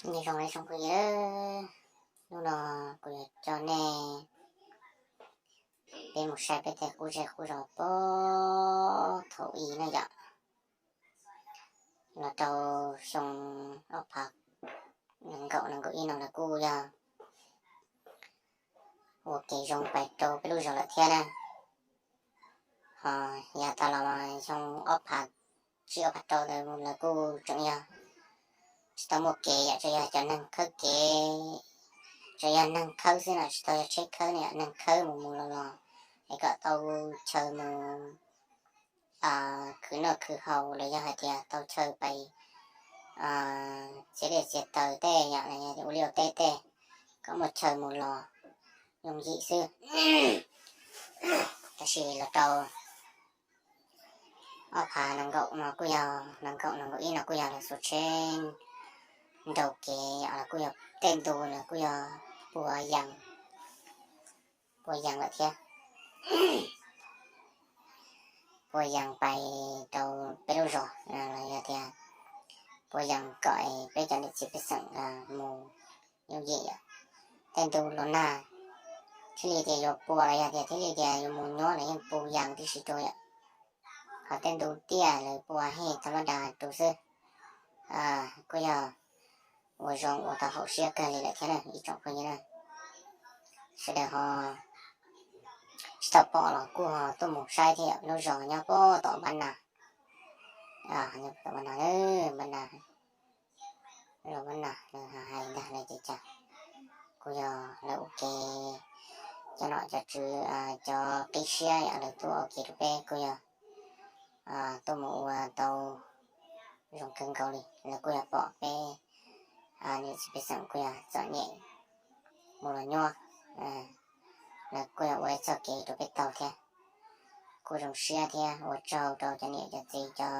Nyob zoo ib tsoom phooj ywg, hnub no kuv yuav coj nej peb mus saib peb tej qub zej qub zos puag thaum ub na yom. Los rau xyoo ob phav nees nkaum nees nkaum ib no lawv kuj yog ua kev zoo pais rau peb lub zos lawm thiab na. Ho yav tas los xyoo ob phav tsib ob phav rau lawv kuj tseem yog tsis tau muaj kev yom, tsuas yog cov neeg khawb kev, tsuas yog neeg khawb xwb no, tsis tau yog tsheb khawb ne, neeg khawb mus mus los los es kom tau chaw mus khwv noj khwv haus los yog hais tias tau chaw pais txiav liaj txiav taws tej yom, ua liaj ua teb tej, kom muaj chaw mus los yooj yim xwb. Tab sis los rau ob phav nees nkaum no kuj yog, nees nkaum nees nkaum ib no kuj yog lawv xuas tsheb nrau kev yom, los kuj yog tej ntu lawv kuj yog pua yees, pua yees lawm thiab. Pua yees pais rau peb lub zos los yog tias pua yees kom peb cov niam txiv pej xeem mus yooj yim yom. Tej ntu los nag thiaj li tias yuav pua los yog tias thiaj li tias yuav mus nyuab los yeej pua yees tib si rau yom. Ho tej ntu tiaj lawv pua hej tau lab das rau xwb. Kuj yog ua zoo ua tau haum siab kawg li lawm thiab na ib tsoom phooj ywg na. Sawv daws ho tsis tau pom los kuj ho tuaj mus saib thiab yom, lub zos nyob puag tom Npab Nas, nyob puag tom Npab Nas, Npab Nas, Npab Nas lawv hais ntag lawv ces cas kuj yog lawv ua ke cov nom cov tswv, cov qib siab yom, lawv tuaj ua ke rau peb kuj yog tuaj mus ua tau zoo kawg nkaus li. Lawv kuj yog pom peb niam txiv pej xeem kuj yog txom nyem mus los nyuaj, lawv kuj yog ua ib txoj kev rau peb taug thiab. Kuj zoo siab thiab ua tsaug rau cov niam cov txiv, cov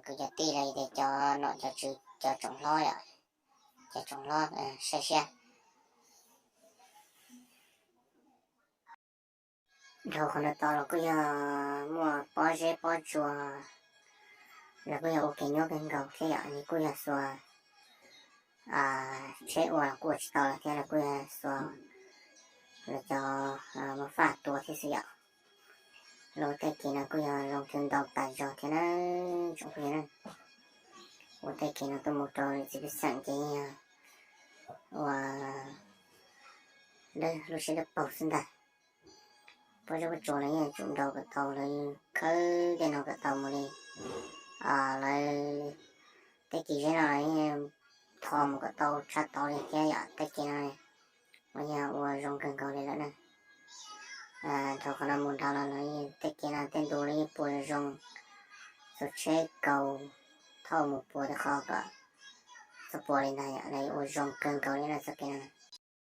kwv cov tij los yog tias cov nom cov tswv, cov tsoom hlob yom, cov tsoom hlob saib siab. Dhau qhov ntawd tod los kuj yog muaj pob zeb pob tsuas, los kuj yog ua kev nyuaj kawg nkaus thiab yom, nws kuj yog xuas tsheb ua los kuj ua tsis tau lawm thiab, los kuj yog xuas lawv cov mab faj tua thiab xwb yom. Los tej kev no kuj yog zoo kawg ntau tas zog thiab na tsoom phooj ywg na. Ua tej kev no tuaj mus rau niam txiv pej xeem ces yog ua lub siab lub paug xwb ntag. Pob zeb pob tsuas los yeej tsum nrau kom tau, lawv khawb tej no kom tau mus li. Lawv tej kev zeb no los yeej tho mus kom tau tshaj tau li thiab yom, tej kev no uas yog ua zoo kawg nkaus li lawm na. Dhau qhov no mus nrad los lawv tej kev no tej ntu lawv yeej pua zoo, xuas tsheb kaus thauj mus pua tej qhov kom txhob pua li ntag yom, lawv ua zoo kawg nkaus li na txoj kev no.